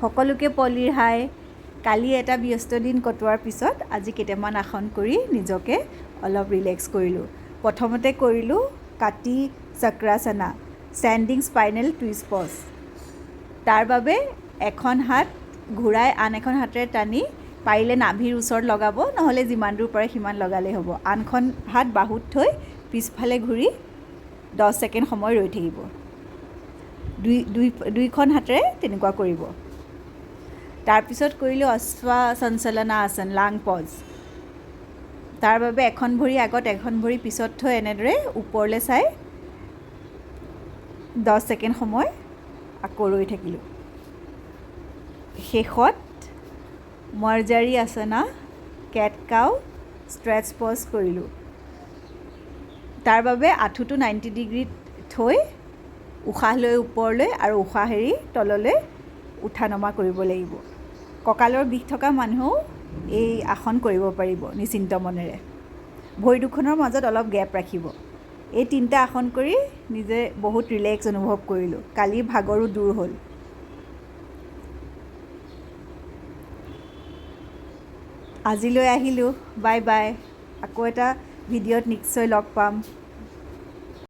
সকলোকে পলিৰ হাই। কালি এটা ব্যস্ত দিন কটোৱাৰ পিছত আজি কেইটামান আসন কৰি নিজকে অলপ ৰিলেক্স কৰিলোঁ। প্ৰথমতে কৰিলোঁ কাটি চক্ৰাসনা, ষ্টেণ্ডিং স্পাইনেল টুইষ্ট পজ। তাৰ বাবে এখন হাত ঘূৰাই আন এখন হাতেৰে টানি পাৰিলে নাভিৰ ওচৰত লগাব, নহ'লে যিমান দূৰ পাৰে সিমান লগালেই হ'ব। আনখন হাত বাহুত থৈ পিছফালে ঘূৰি 10 ছেকেণ্ড সময় ৰৈ থাকিব। দুই দুই দুইখন হাতেৰে তেনেকুৱা কৰিব। তাৰপিছত কৰিলোঁ অশ্বা সঞ্চালনা আসন, লাং পজ। তাৰ বাবে এখন ভৰি আগত এখন ভৰি পিছত থৈ এনেদৰে ওপৰলৈ চাই 10 ছেকেণ্ড সময় আকৌ ৰৈ থাকিলোঁ। শেষত মাৰ্জাৰী আসনা, কেট কাউ ষ্ট্ৰেচ পজ কৰিলোঁ। তাৰ বাবে আঁঠুটো 90 ডিগ্ৰীত থৈ উশাহ লৈ ওপৰলৈ আৰু উশাহ এৰি তললৈ উঠা নমা কৰিব লাগিব। কঁকালৰ বিষ থকা মানুহেও এই আসন কৰিব পাৰিব নিশ্চিন্ত মনেৰে। ভৰি দুখনৰ মাজত অলপ গেপ ৰাখিব। এই তিনিটা আসন কৰি নিজে বহুত ৰিলেক্স অনুভৱ কৰিলোঁ। কালিৰ ভাগৰো দূৰ হ'ল। আজিলৈ আহিলোঁ, বাই বাই। আকৌ এটা ভিডিঅ'ত নিশ্চয় লগ পাম।